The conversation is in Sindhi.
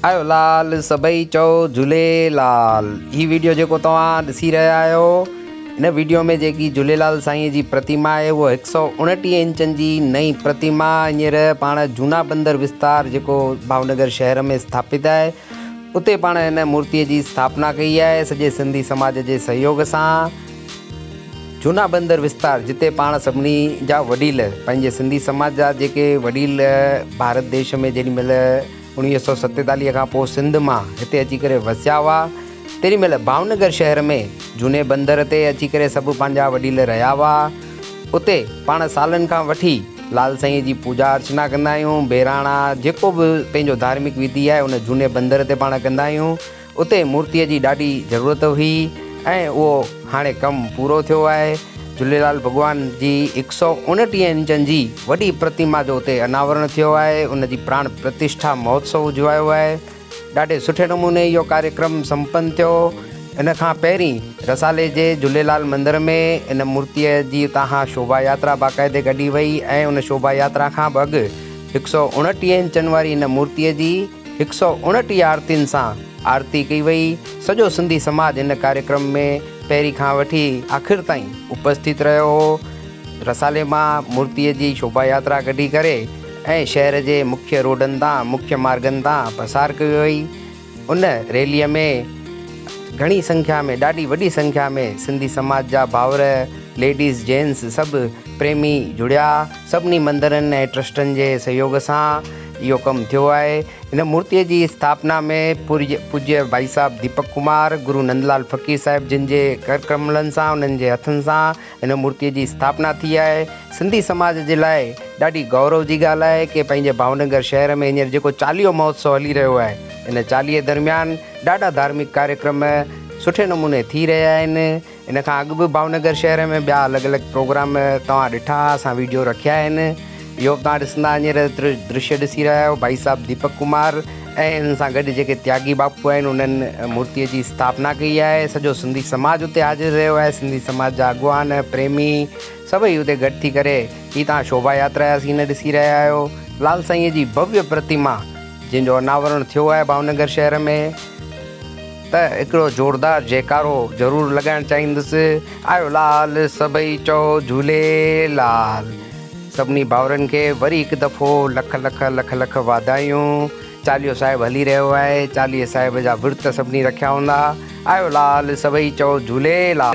آيو لال سڀئي چئو جهوليلال. هي ويڊيو جيڪو توهان ڏسي رهيا آهيو ان ويڊيو ۾ جيڪي جهوليلال سائين جي پرتيما آهي اهو هڪ سئو اڻٽيهه انچن جي نئين پرتيما هينئر پاڻ جونا بندر وستار جيڪو ڀاونگر شهر ۾ اسٿاپت آهي اتي پاڻ هن مورتي جي اسٿاپنا ڪئي آهي سڄي سنڌي سماج جي سهيوگ سان. جونا بندر وستار جتي پاڻ سڀني جا وڏيل پنهنجي سنڌي سماج جا جيڪي وڏيل ڀارت ديش ۾ جيڏي مهل 1947 کان پوء سنڌ مان هتي اچي ڪري وسيا هئا تيڏي مهل ڀاونگر شهر ۾ جوني بندر تي اچي ڪري سڀ پنهنجا وڏيل رهيا هئا. اتي پاڻ سالن کان وٺي لال سائين جي پوڄا ارچنا ڪندا آهيون. بهراڻا جيڪو به پنهنجو ڌارمڪ وڌي آهي ان جوني بندر تي پاڻ ڪندا آهيون. اتي مورتيء جي ڏاڍي ضرورت هئي ۽ اهو هاڻي ڪم پورو ٿيو آهي. جهوليلال ڀڳوان جي هڪ سئو اڻٽيهه انچن جي وڏي پرتيما جو اتي اناورڻ ٿيو آهي. ان جي پراڻ پرتشٺا مهوتسو اجوايو آهي. ڏاڍي سٺي نموني اهو ڪاريڪرم سمپن ٿيو. ان کان پهرين رسالي جي جهوليلال مندر ۾ ان مورتيء جي اتان کان شوڀا ياترا باقاعدي ڪڍي وئي ۽ ان شوڀا ياترا کان به اڳ هڪ سئو اڻٽيهه انچن واري ان مورتيء جي هڪ سئو اڻٽيهه آرتين سان آرتي ڪئي وئي. سڄو سنڌي سماج هن ڪاريڪرم ۾ پهرين کان وٺي آخر تائين اپسٿت رهيو هو. رسالي مان مورتيء جي شوڀا ياترا ڪڍي ڪري ۽ شهر جي مکيه روڊن تان مکيه مارگن تان پسار ڪئي وئي. ان ريليء ۾ گهڻي سنکيا ۾ ڏاڍي وڏي سنکيا ۾ سنڌي سماج جا ڀائر، ليڊيز، جينٽس سڀ پريمي جڙيا. سڀني مندرن ۽ ٽرسٽن جي سهيوگ سان اهو ڪم ٿيو آهي. هن مورتيء جي اسٿاپنا ۾ پوڄيه ڀائي صاحب ديپڪ ڪمار، گرو نندلال فقير صاحب جن جي ڪرڪملن سان انهن جي هٿن سان هن مورتيء جي اسٿاپنا ٿي آهي. سنڌي سماج جي لاء ڏاڍي گورو جي ڳالهه آهي ڪي پنهنجي ڀاونگر شهر ۾ هينئر جيڪو چاليهو مهوتسو هلي رهيو آهي ان چاليهي درميان ڏاڍا ڌارمڪ ڪاريڪرم سٺي نموني ٿي رهيا آهن. ان کان اڳ به ڀاونگر شهر ۾ ٻيا الڳ الڳ پروگرام توهان ڏٺا اسان ويڊيو رکيا آهن اهو به توهان ڏسندا هينئر درشيه ڏسي رهيا آهيو ڀائي صاحب ديپڪ ڪمار ۽ انهن سان گڏ جيڪي تياڳي باپو آهن انهن مورتي جي اسٿاپنا ڪئي آهي سڄو سنڌي سماج اتي حاضر رهيو آهي سنڌي سماج جا اڳواڻ پريمي سڀئي اتي گڏ ٿي ڪري هي توهان شوڀا ياترا جا سين ڏسي رهيا آهيو لال سائين جي ڀويه پرتيما جنهن جو اناورڻ ٿيو آهي ڀاونگر شهر ۾. ته هڪڙو زوردار جيڪارو ضرور لڳائڻ چاهيندس، آيو لال سڀئي چئو جهوليلال. سڀني ڀائرن کي وري هڪ دفعو لک لک لک لک واڌايون. چاليهو صاحب هلي رهيو آهي، چاليهي صاحب جا ورت سڀني رکيا هوندا. آيو لال سڀئي چئو جهوليلال.